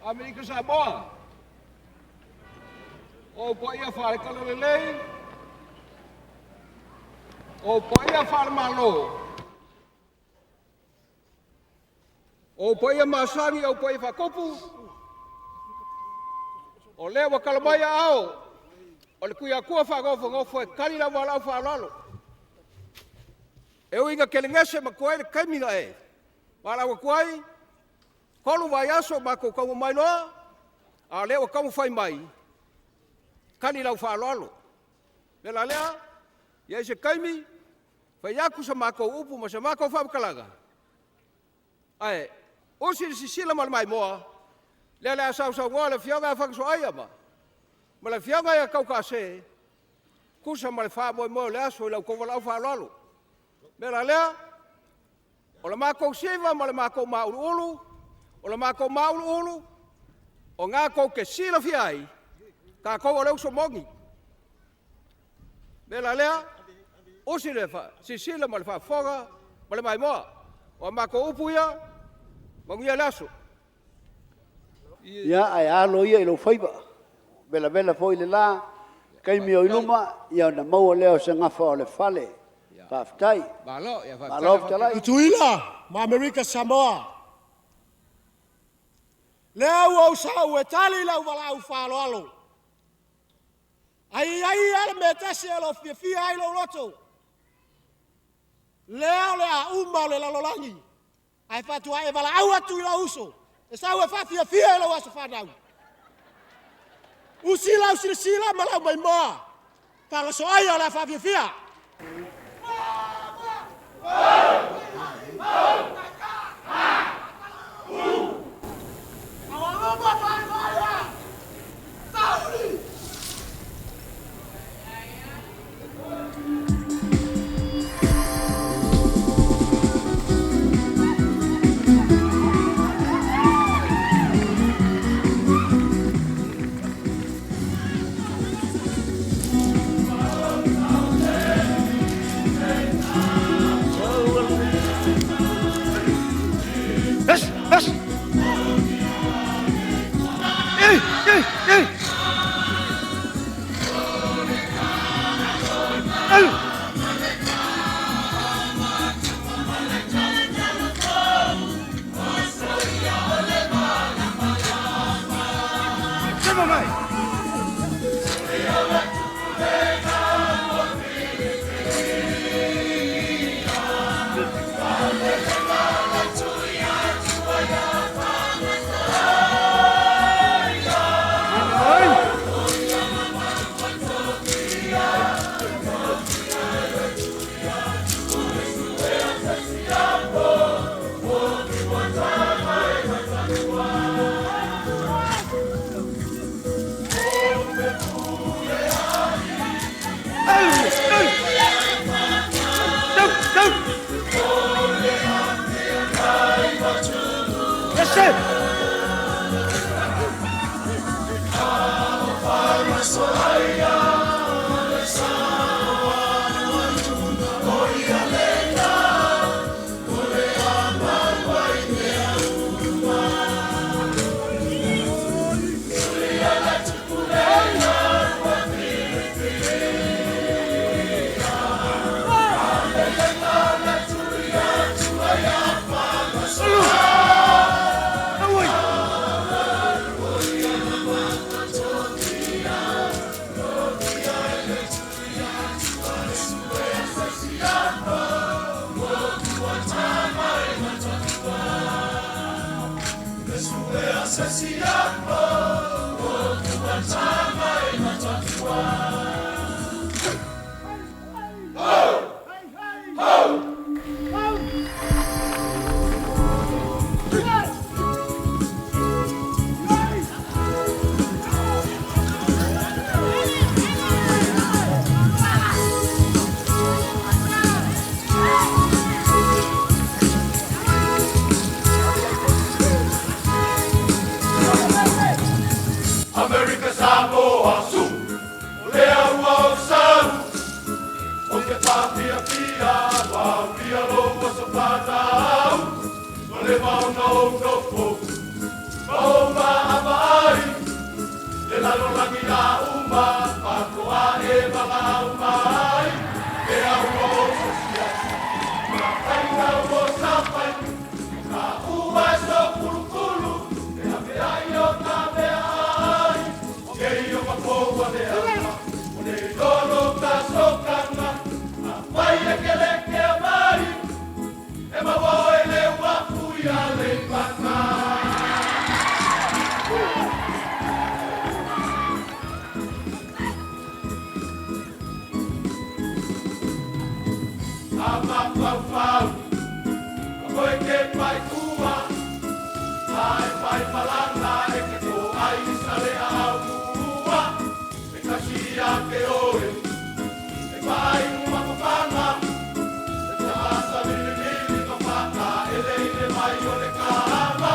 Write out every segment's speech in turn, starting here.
Amerika Samoa, o ou paia faale-Talalelei, o ou paia faale-Malo, o ou paia masani, o ou paia faatupu, o lea ua tala mai aao o le Tuiatua faanofonofo e tali lau valaau faaaloalo. E ui ina telegese ma tuai le taimi na e valaau atu ai, 3 vaiaso o matou taunuu mai loa, a o lea ua taumafai mai, tali lau faaaloalo. O le mea la lea, i ai se taimi fai atu sa matou upu ma se matou faamatalaga, ae usi le sisila ma le maimoa, lea o le a sausaunoa le Afioga ia Fagasoaia ma le Afioga ia Taugase, tusa ma le faamoemoe o le aso i la outou valaau faaaloalo. O le mea la lea, o le matou siva ma le matou mauluulu, o le matou mauluulu, o lena tou te silafia ai, tatou o le uso moni. O le mea la lea, usi le silasila ma le faafofoga ma le maimoa. O a matou upu ia, manuia le aso. Ia, ae alo ia i lou faiva, velavela foi le la, taimi o i luma ona maua lea o se gafa o le fale. Faafetai. Malo fetalai. Tutuila ma Amerika Samoa. Lea ua ou sau e tali lau valaau faaaloalo. Ai ai lava le mea e tasi o lo o fiafia ai lou loto. Lea o le a uma le lalolagi, ae faatoa e valaau atu i lou uso e sau e faafiafia i lou aso fanau. Usi lau silasila ma lau maimoa, fagasoaia o le a faafiafia. Yes, yes. Ei, ei, ei. Alu. Sema mai. Yes, sir. Amerika Samoa su, o lea ua ou sau, ou te faafiafia ua aulia lou aso fanau. Ua leva ona ou nofo ma ou valaau mai, lea ua ou siasi, ka faiga ua safai, ka ua e sokulukulu, e ave ai o ka mea ai, nei o ka poua le ama, o le lolo ka sokanga, a fai e ke le kea mai, e maua oe le uafu ia Aleipata. A mafaufau, ka koe ke pai ua, ai pai malanga e ke ko ai i sale au ua, e kasi a ke oe, e pai uma papanga, e te asa mili mili ka whaka e leile mai o le kama,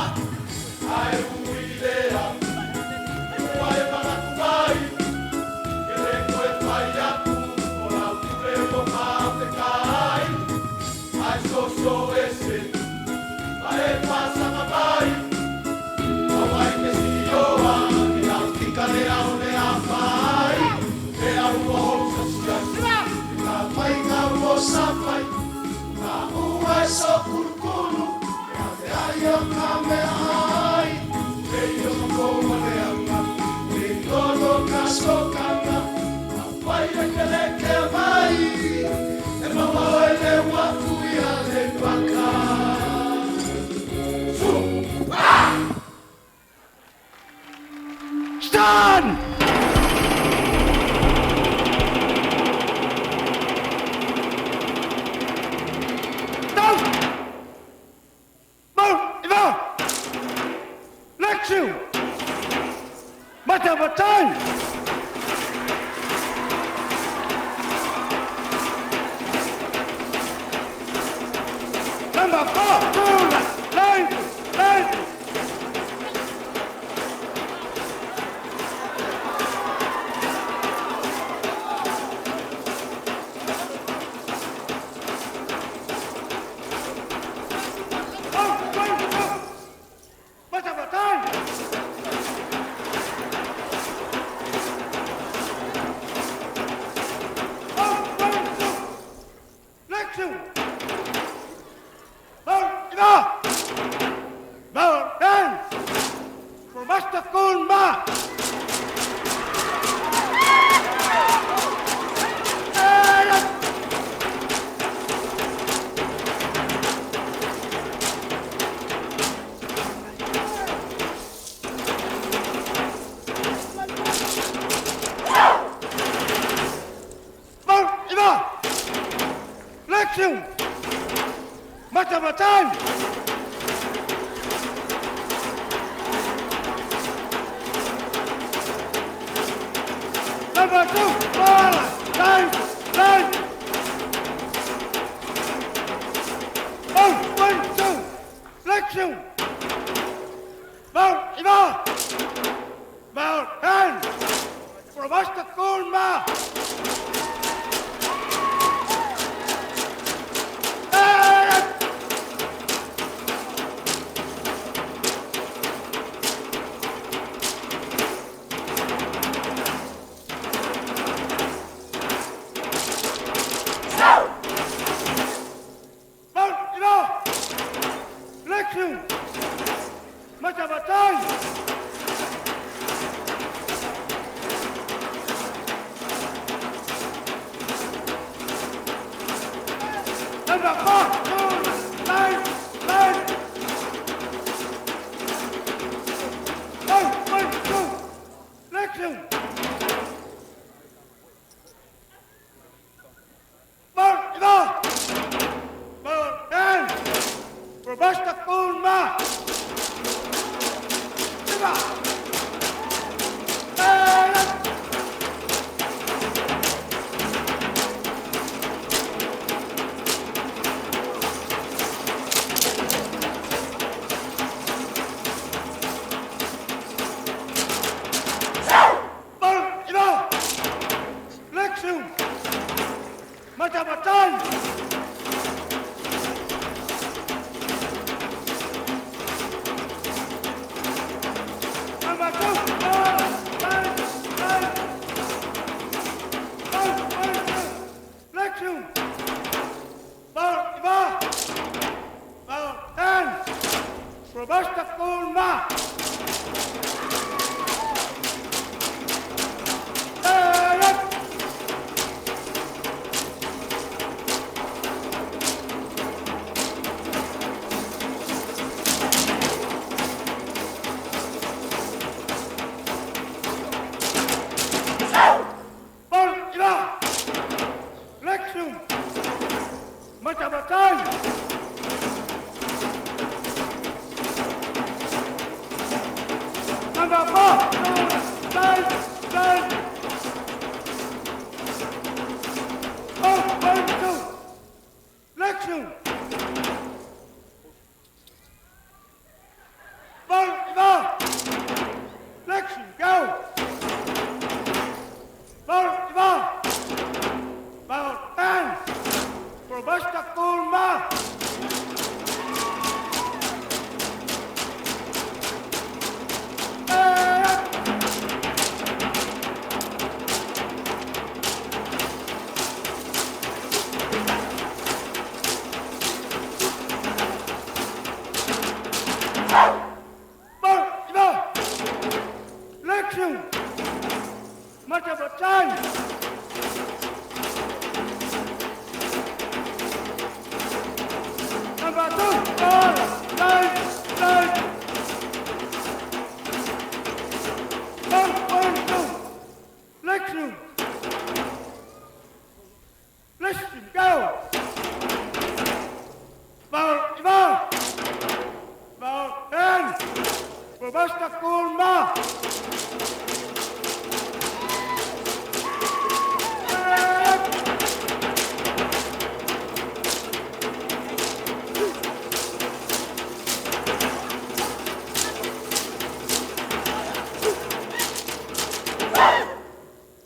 ai ui lea, ua e manatu mai, ke le koe pai aku, o lau tule o mau te kai, ai so ese, ma e pasanga mai, Hawaii ke sioa, i lau tika le au le a whai, le au ua ou sasiasi, i ka whainga ua safai, ka ua e so kulukulu, e ave ai o ka mea ai, le i o ka poua le anga, le lolo ka sokanga, a whai e ke le kea mai, e maua oe le uafu ia Aleipata. Stand! Down! Move! Iva! Lexiu! Mata Matai! Number 4, 2, 9, 9. Mata! Number 2, 4, 9, 9. 1, 1, 2, flexion. Mount Iva! Mount 10, Robusta Kulma! Mount Iva! Flexion! Mata Matai! Number 4, 2, 9, 9. 1, 1, 2, flexion! Mount Iva! Mount 10, Robusta Kulma! Iva! 9! Mount Iva! Flexion! Mata Matai! Robusta Kulma. Number 4, 2, 9, 9. 0, 1, 2. Lection. Ball, Iva. Lection, go. Ball, Iva. Ball, 10. Robusta Kulma. Lection. Matabatai. Number 2, 4, 9, 9. 1, 1, 2. Lection. Listen, go. Ball, Iva. Ball, 10. Robusta Kulma.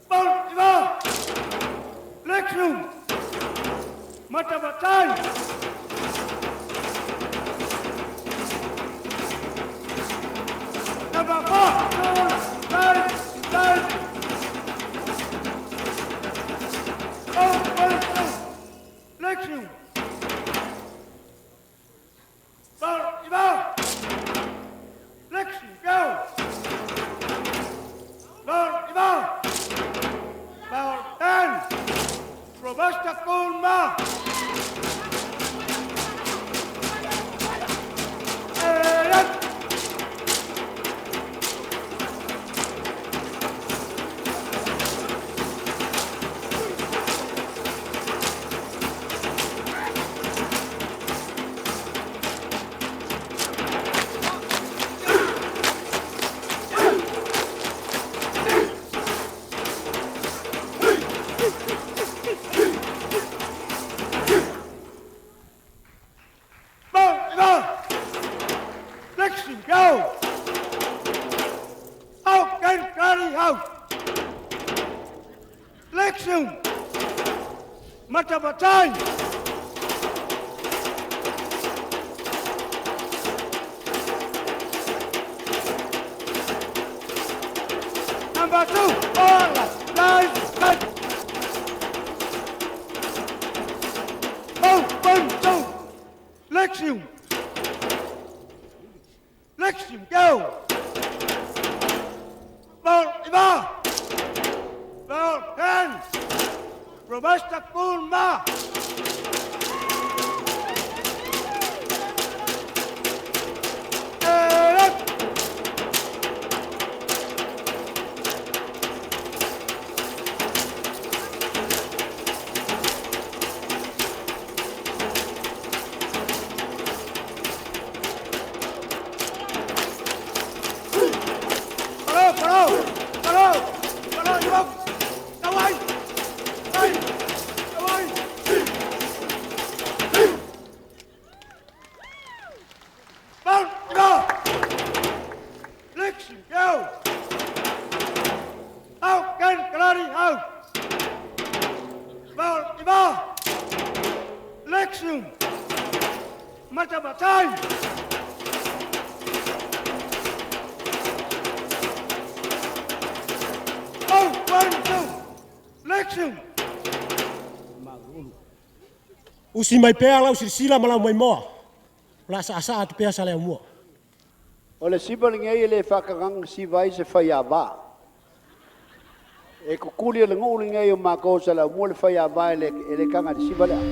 Ball, Iva. Lection. Matabatai. Number 4, 2, 9, 9. 0, 1, 2. Lection. Ball, Iva. Lection, go. Ball, Iva. Ball, 10. Robusta Kulma. Ball, Iva. Lection, go. Out and carry out. Lection. Matabatai. Number 2, 4, 9, 9. 0, 1, 2. Lection. Lection, go. Ball, Iva. Ball, 10. Robusta Kulma. Left. Parou, parou, parou, parou, Iva. Kawai. Ay, kawai. Ball, Iva. Lection, go. Out, can, carry out. Ball, Iva. Lection. Matabatai. 0, 1, 2. Lection. Usi mai pea lau silasila ma lau maimoa. O le a saasaa atu pea sa le aumua. O le siva lenei e le faatagaga siva ai se faiava. E kukuli e le nuu lenei o matou o Saleaaumua le faiava e le, e le taga i le siva lea.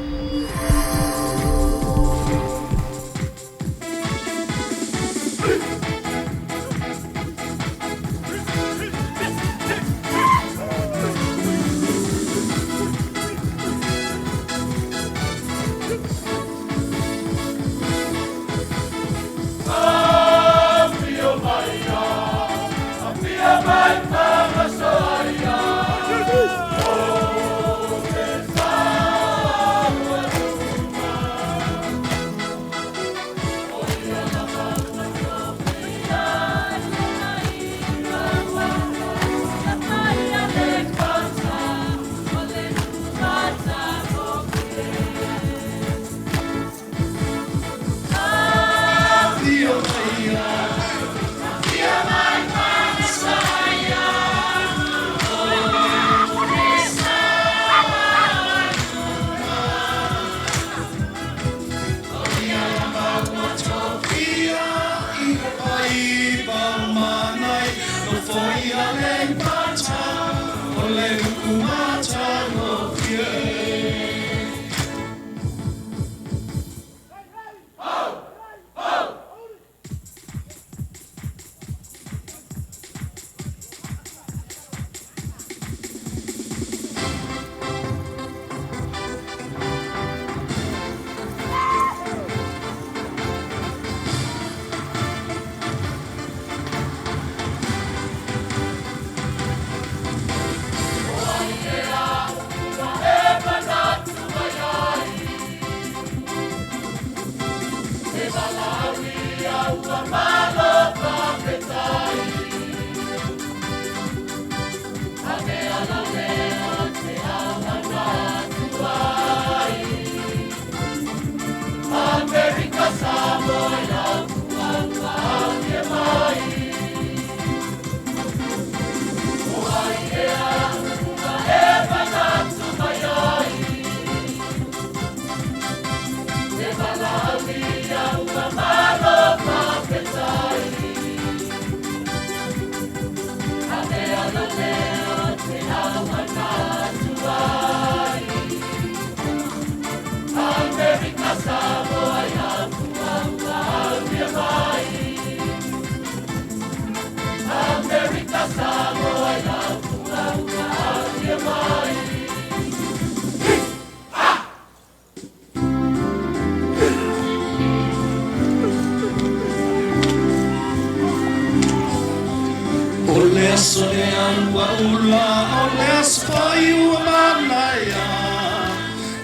O le aso lea ua ula, o le aso foi ua manaia.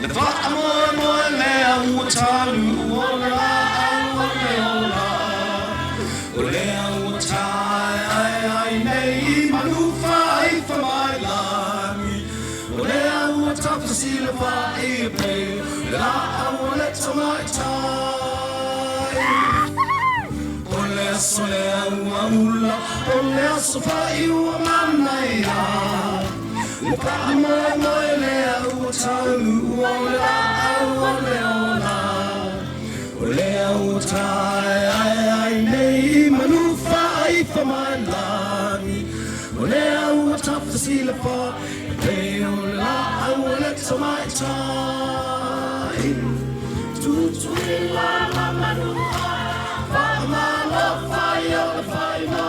Le faamoemoe lea ua talu o le laau o le ola. O lea ua tae ai nei i manu faaifa mai lagi. O lea ua tafasilafa'i e pei le laau o le tamaitai. O le aso lea ua ula, o le aso foi ua manaia. Le faamoemoe lea ua taunuu o le laau o le ola. O lea ua tae ai nei i manu faaifa mai lagi. O lea ua tafasilafa'i e pei o le laau o le tamaitai. Tutuila ma Manua, faamalo fai o le faiva.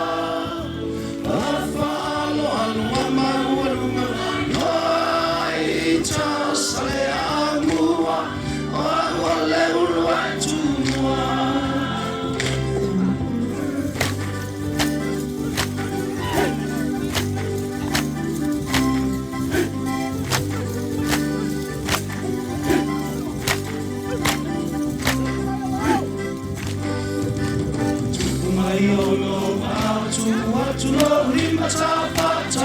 O faaaloalo maualuga, noa i Saleaaumua, o au o le uluai Tumua. Tupu mai o lo au, tupu atu lo lima tafatalofa.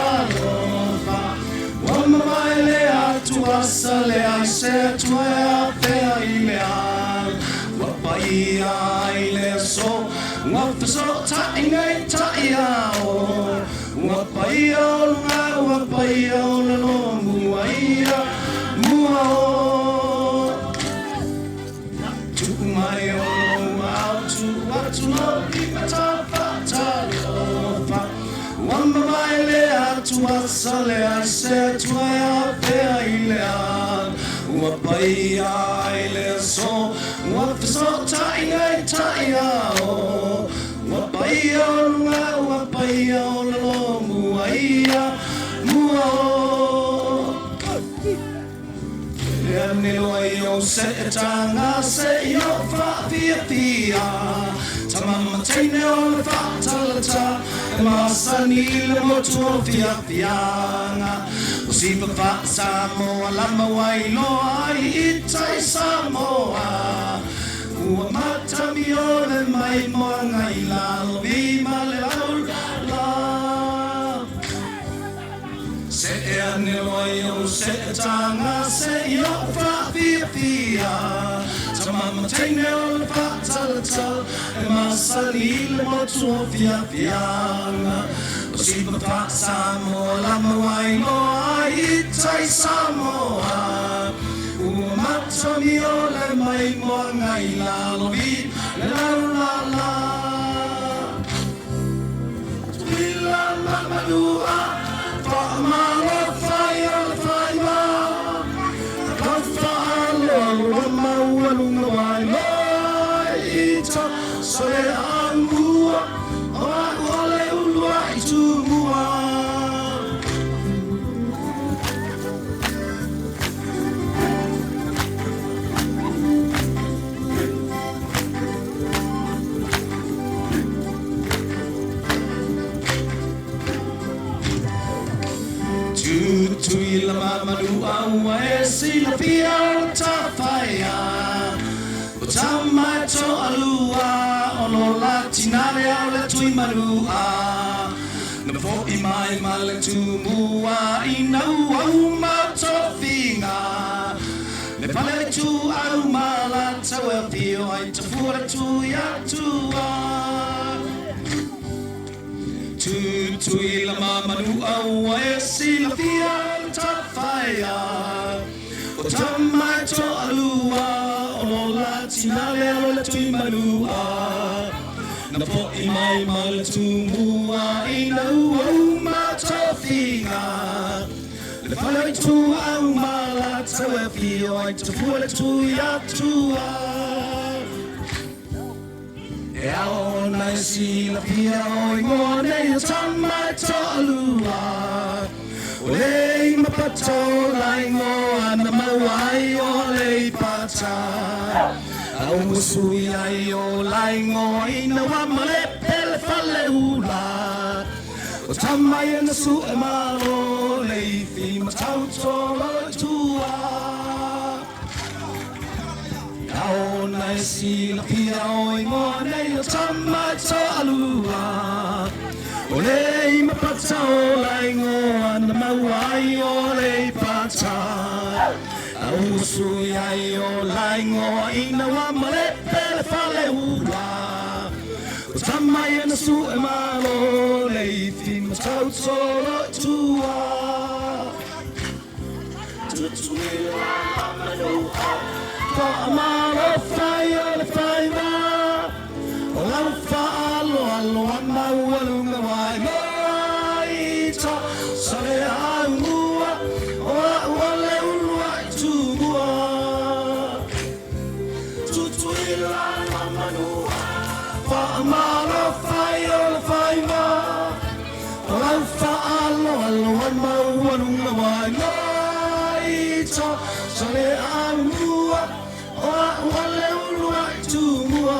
Ua mamae le atu asa le ai se atu e afea i le ala. Ua paia ai le aso, ua fesootai nei taiao. Ua paia o luga, ua paia o lalo, mua ia, mua o. Tupu mai o lou au, tupu atu lou lima tafatalofa. talofa Ua mavae lea atua sa leai se Atua e afea i lea Ua paia ai le aso Ua fesootaiga i taiao Ua paia o luga ua paia o lalo Mua ia mua o E anelo ai ou seetaga se i ou faafiafia Tama ma teine o le faatalata E masani i le motu o fiafiaga O siva faa-Samoa lama ua iloa ai i tai Samoa Ua matamio le maimoaga i lalo Viva le laulala Se e anelo ai ou seetaga se i ou faafiafia Tama ma teine o le faatalatala E masani i le motu o fiafiaga O siva faa-Samoa lama ua iloa ai i tai Samoa Ua matamio le maimoaga i lalo Viva le laulala Tutuila ma Manua Faamalo fai o le faiva Lau faaaloalo a maualuga waeloa i ta Sa le aumua O a'u o le uluai tumua. Tutuila ma Manua ua e silafia o le Tafaia O tama e toalua o lo la tina lea o le Tuimanua Na fo'i mai ma le Tumua ina ua uma tofiga Le fale ituau ma latou e afio ai Tafua le Tuiatua Tutuila ma Manua ua e silafia le Tafaia O tama e toalua o lo la tina lea o le Tuimanua Na fo'i mai ma le Tumua ina ua uma tofiga Le fale ituau ma latou e afio ai Tafua le Tuiatua E ao ona e silafia o igoa nei o tama e toalua O Leimapata o laigoa na maua ai o Aleipata A ua sui ai o laigoa ina ua malepe le faleula O tama ia na sue malo Leifi ma Tautolo i tua E ao ona e silafia o igoa nei o tama e toalua O Leimapata o laigoa na maua ai o Aleipata A ua sui ai o laigoa ina ua malepe le faleula O tama ia na sue malo Leifi ma Tautolo i tua Tutuila ma Manua Faamalo fai o le faiva O lau faaaloalo a maualuga waeloa i ta Sa le aumua O a'u o le uluai tumua Tutuila ma Manua Faamalo fai o le faiva O lau faaaloalo a maualuga waeloa i ta Sa le aumua O a'u o le uluai tumua.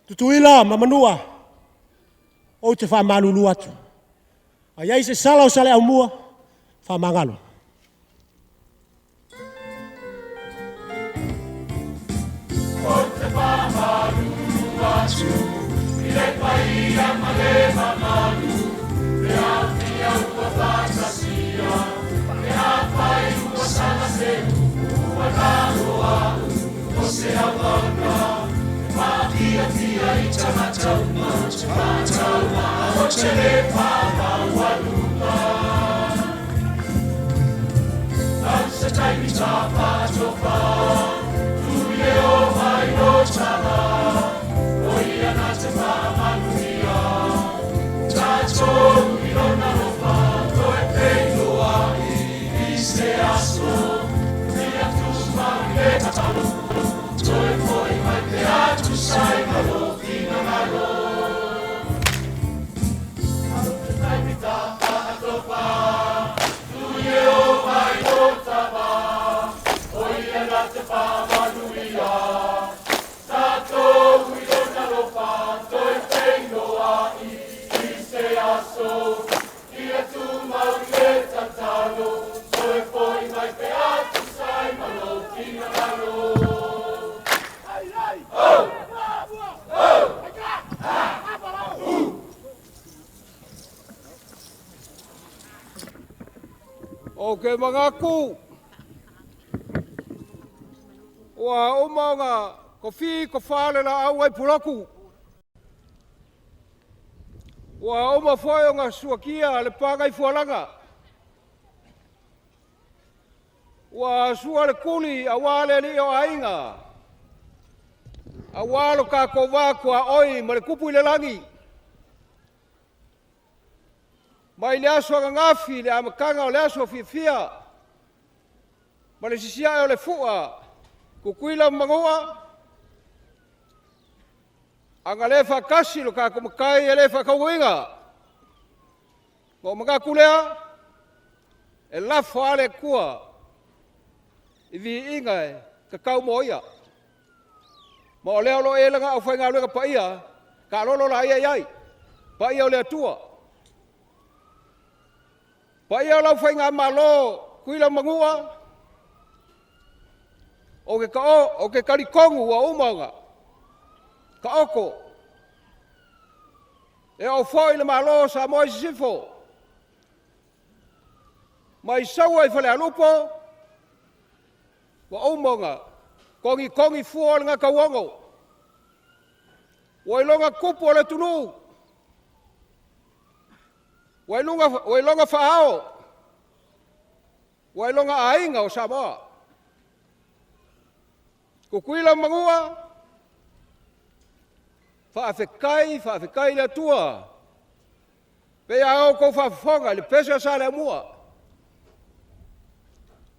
Tutuila ma Manua. Ou te faamalulu atu, a i ai se sala o Saleaaumua, faamagalo. Ou te faamalulu atu i le paia ma le mamalu, pe afia ua faatasia, pe afai ua sala se upu ua galo au, o se auauna e faatiatia i tagata uma, ou te faatauvaa, ou te le faamaualuga. Tau se taimi ta faatofa, tu Ieova i lo tama, o ia na te faamanuia, tatou i lona alofa, toe feiloai i se aso, ia tumau i le tatalo, toe foi mai pe a tusa ai ma lou finagalo. Se taimi ta faatofa, tu Ieova i lo tama, o ia na te faamanuia, tatou i lona alofa, toe feiloai i se aso, ia tumau i le tatalo, toe foi mai pe a tusa ai ma lou finagalo. Ou te manatu, ua uma ona tofi tofa le laau ai Pulotu. Ua uma foi ona suatia le pagaifualaga. Ua sua le tuli aua le alii o aiga, aua lo tatou va tuaoi ma le tupu i le lagi. Mai le aso ananafi i le amataga o le aso fiafia ma le sisiae o le fua, Tutuila ma Manua, ana le faatasi lo tatou Matai e le faataunuuina. Ona ou manatu lea, e lafo lava le Atua i viiga e tatau mo Ia. Ma o lea o lo o i ai Lana aufaigaluega paia, taalolo laia i ai, paia o le Atua. Paia o lau Faigamalo Tutuila ma Manua, ou te talitonu ua uma ona taoto e oo foi i le Malo o Samoa i Sisifo, mai Saua i Falealupo, ua uma ona togitogi fua o le Gatauono, ua iloga tupu o le atunuu, ua iloga faa-ao, ua iloga aiga o Samoa. Tutuila ma Manua, faafetai, faafetai i le Atua. E pei lava ona outou faafofoga i le pese a Saleaaumua.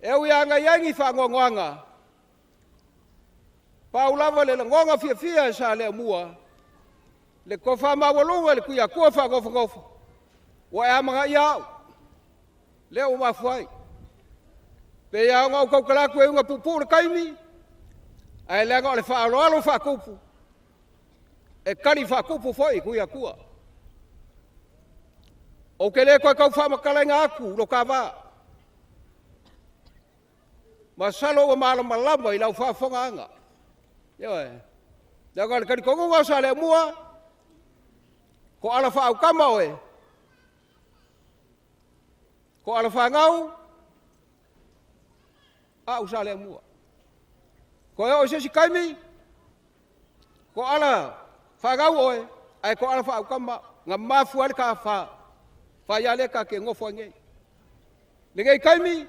E ui lava ina i ai ni faanoanoaga, pau lava le lagona fiafia e Saleaaumua, le tofa maualuga i le Tuiatua faanofonofo, ua e amanaia au, lea ua mafua ai. E pei lava ona ou tautala atu e ui ina puupuu le taimi, ae leaga o le faaaloalo faatupu, e tali faatupu foi Tuiatua. Ou te le toe tau faamatalaina atu lo ta va, masalo ua malamalama i lau faafofogaaga. Ioe. Leaga o le talitonuga o Saleaaumua, ko ala faaautama oe, ko alafanau, au Saleaaumua. Toe oo i se isi taimi, ko alafanau oe, ae ko alafaautama au. Na mafua ai le ta fai lea ta te nonofo ai nei. Lenei taimi,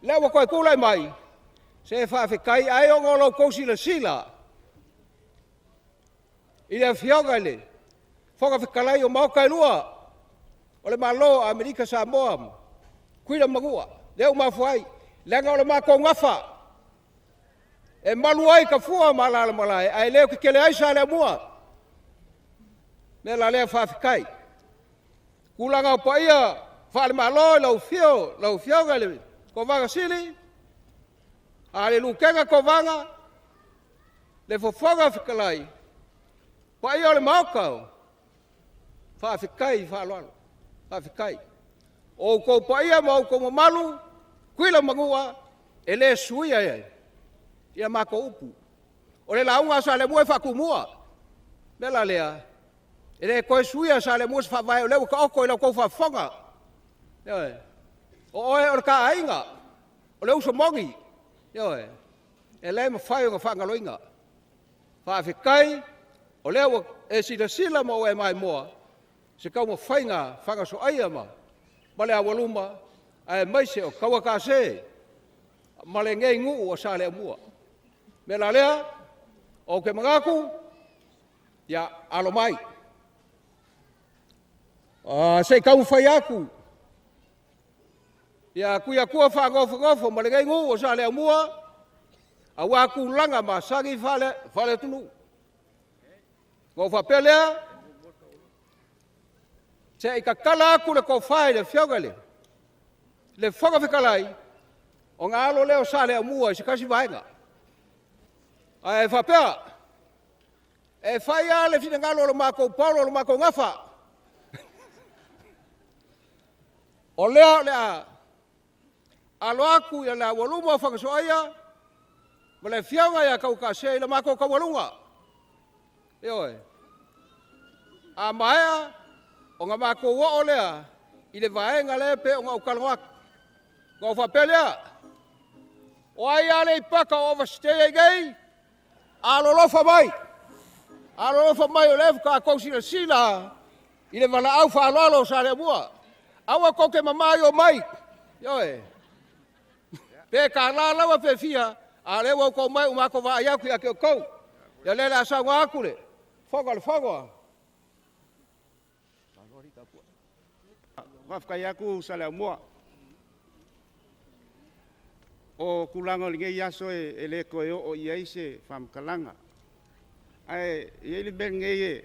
lea ua toe tulai mai, se faafetai, ai ona o lo outou silasila i le Afioga i le Fofoga Fetalai o Maota e Lua o le Malo o Amerika Samoa ma Tutuila ma Manua, lea ua mafua ai, leaga o le matou gafa, e malu ai Tafua ma alalamalae, ae leotetele ai Saleaaumua. O le mea la lea faafetai. O tulaga o paia faale-Malo i lau afio lau Afioga i le Kovana Sili, le Lutena Kovana, le Fofoga Fetalai, paia o le Maota Faafetai faaaloalo. Faafetai. O outou paia ma outou mamalu, Tutuila ma Manua, e le suia e a matou upu. O le lauga a Saleaaumua e faatumua. O le mea la lea, e le toe suia e Saleaaumua se faavae o lea ua taoto i la outou faafofoga. Ioe. O oe o le ta aiga, o le uso moni, ioe, e le mafai ona faagaloina. Faafetai o lea ua e silasila ma ua e maimoa i se taumafaiga a Fagasoaia ma le Aualuma aemaise o Tauatasē ma lenei nuu o Saleaaumua. O le mea la lea, ou te manatu, ia, alo mai, se i taumafai atu ia Tuiatua faanofonofo ma lenei nuu o Saleaaumua aua tulaga masani faale-atunuu. Ona ou faapea lea, se i tatala atu le tofa i le Afioga i le Fofoga Fetalai, ona alo lea o Saleaaumua i se tasi vaega. Ae faapea, e fai lava le finagalo o le matou paolo o le matou gafa, o lea o le a alo atu le aualuma o Fagasoaia ma le Afioga ia Tauatasē i le matou taualuga. Ioe. A maea ona matou oo lea i le vaega lea e pei ona ou talanoa atu. Ona ou faapea lea, o ai Aleipata o overstay ai nei, alolofa mai, alolofa mai o lea faatoa outou silasila i le valaau faaaloalo a Saleaaumua. Aua tou te mama i o mai, ioe, pe $1 lava pe fia, a o lea ua outou omai ua matou vaai atu ia te outou. Ia o lea o le a saunoa atu le Fofoga o le Fono. Faafetai atu Saleaaumua. O tulaga o lenei aso e le toe oo i ai se faamatalaga, ae i ai le mea lenei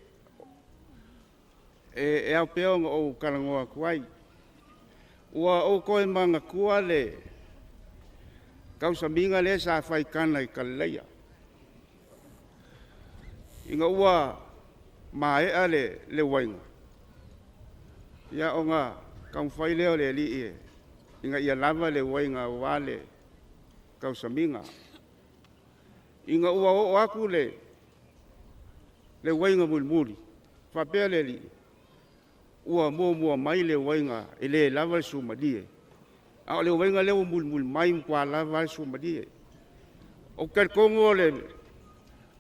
e ao pea ona ou talanoa atu ai. Ua ou toe manatua le tausamiga lea sa fai i tana i Kalileia, ina ua maea le uaina, ia ona taumafai lea o le alii ina ia lava le uaina aua le tausamiga. Ina ua oo atu le uaina mulimuli, faapea le Alii, ua muamua mai le uaina e le lava le suamalie, a o le uaina lea ua mulimuli mai ua matua lava le suamalie. Ou te talitonu o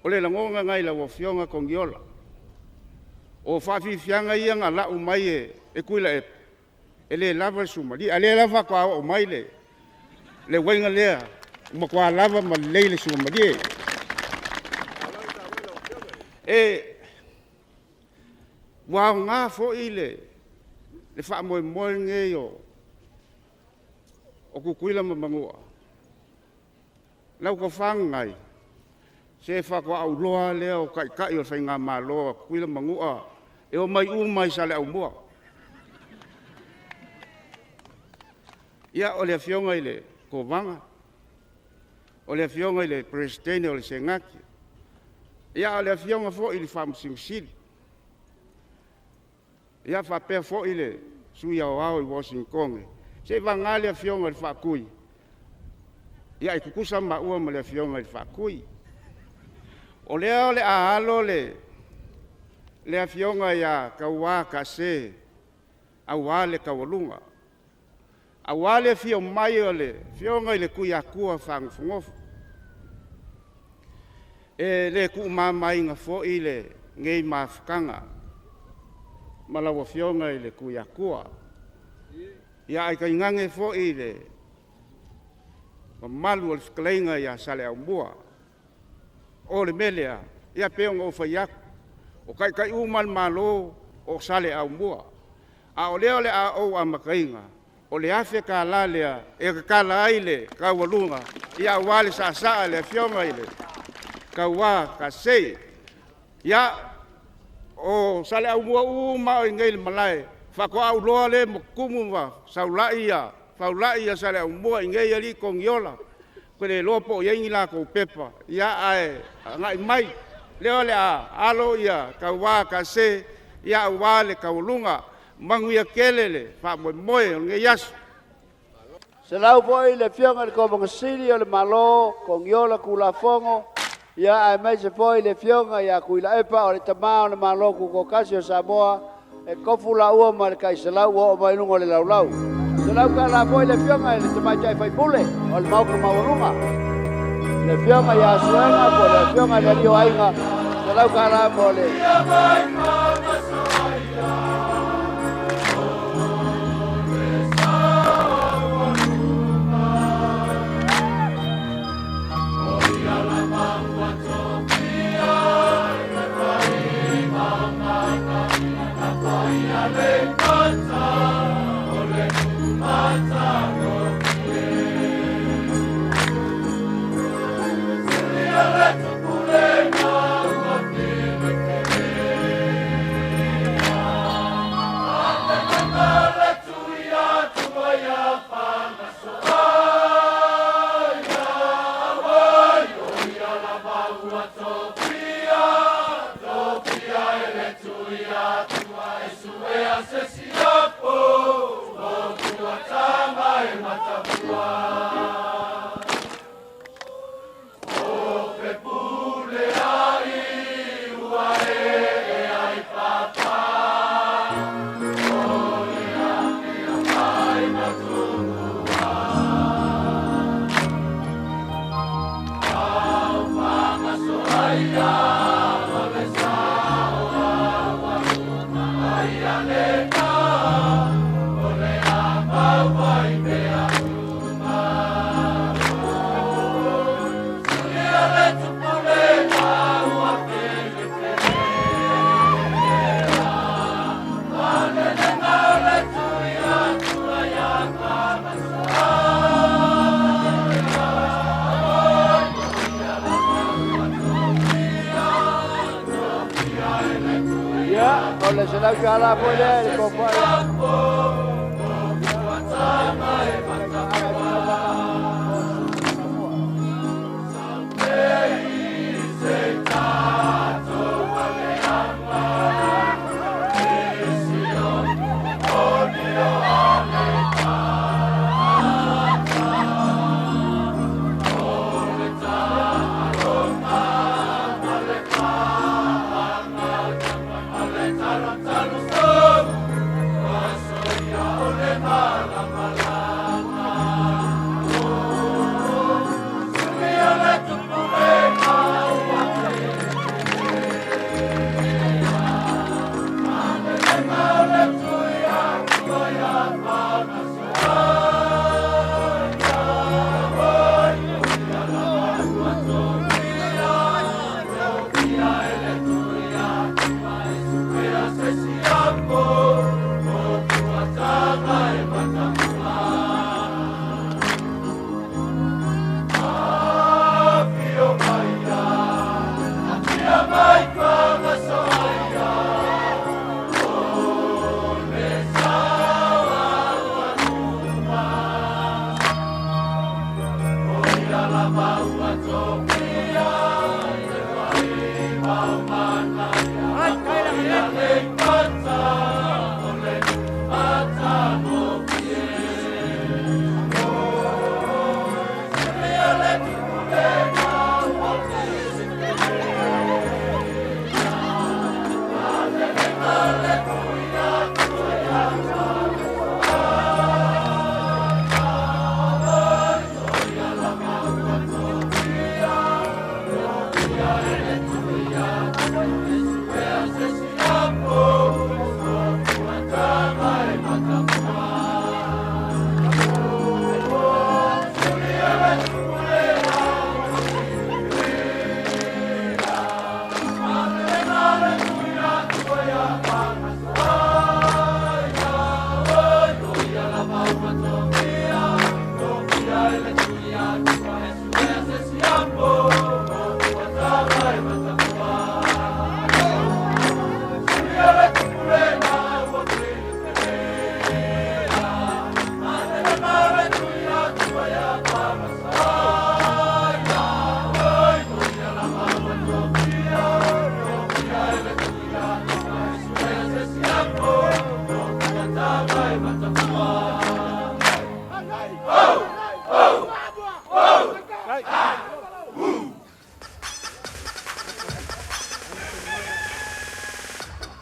le lagona lena i lau Afioga Togiola. O faafiafiaga ia na lau mai e Tuilaepa, e le lava le suamalie, a o lea la faatoa oo mai le uaina lea ua matua lava ma lelei le suamalie. Ua aoga foi le faamoemoe lenei o Tutuila ma Manua, lau Tofa Gagai, se faatoa ou iloa lava lea o Taitai o le Faigamalo a Tutuila ma Manua, e omai uma lava i Saleaaumua. Ia, o le Afioga i le Kovana, o le Afioga i le Peresetene o le Senate, a o le Afioga foi i le Faamasino Sili, ia faapea foi le Sui Aoao i Uasinitone, seiavagana le Afioga i le Faatui, ia e tutusa maua ma le Afioga i le Faatui. O lea o le a alo le Afioga ia Taua Kase aua le taualuga, aua le afio mai o le Afioga i le Tuiatua Faanofonofo. E le tuumamaina foi lenei mafutaga ma lau Afioga i le Tuiatua, ae tainane foi le mamalu o le fetalaiga ia Saleaaumua. O le mea lea, e pei ona ou fai atu, o Taitai uma lava o le Malo o Saleaaumua. A o lea o le a ou amataina, o le $1,000 lea e tatala ai le taualuga aua le saasaa a le Afioga ia Taua Kase. Ia, o Saleaaumua uma lava o i inei i le malae, faatoa ou iloa lea ua tumu ma faulai Saleaaumua i inei alii Togiola. Ou te le iloa po o i ai ni latou pepa, ae agai mai, o lea o le a alo Taua Kase. Ia auā le taualuga manuia tele le faamoemoe o lenei aso. Selau foi le Afioga i le Kovana Sili o le Malo, Togiola Tulafono, ia aemaise foi le Afioga ia Tuilaepa o le Tama o le Malo Tutoatasi o Samoa, e tofu laua ma le tai 100 ua oo mai luga o le laulau. $100 foi le Afioga i le Tamaitai Faipule o le Maota Maualuga, le Afioga ia Suega po o le Afioga i le Alii o Aiga, $100 mo le Ia, o le $100 foi lea i le tofa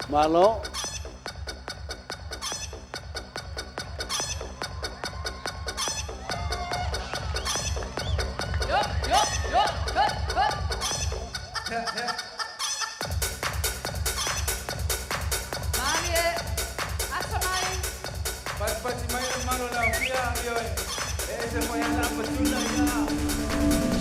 Malo. Pati mai le malo la fia ioe. E se foi ala patuna ia.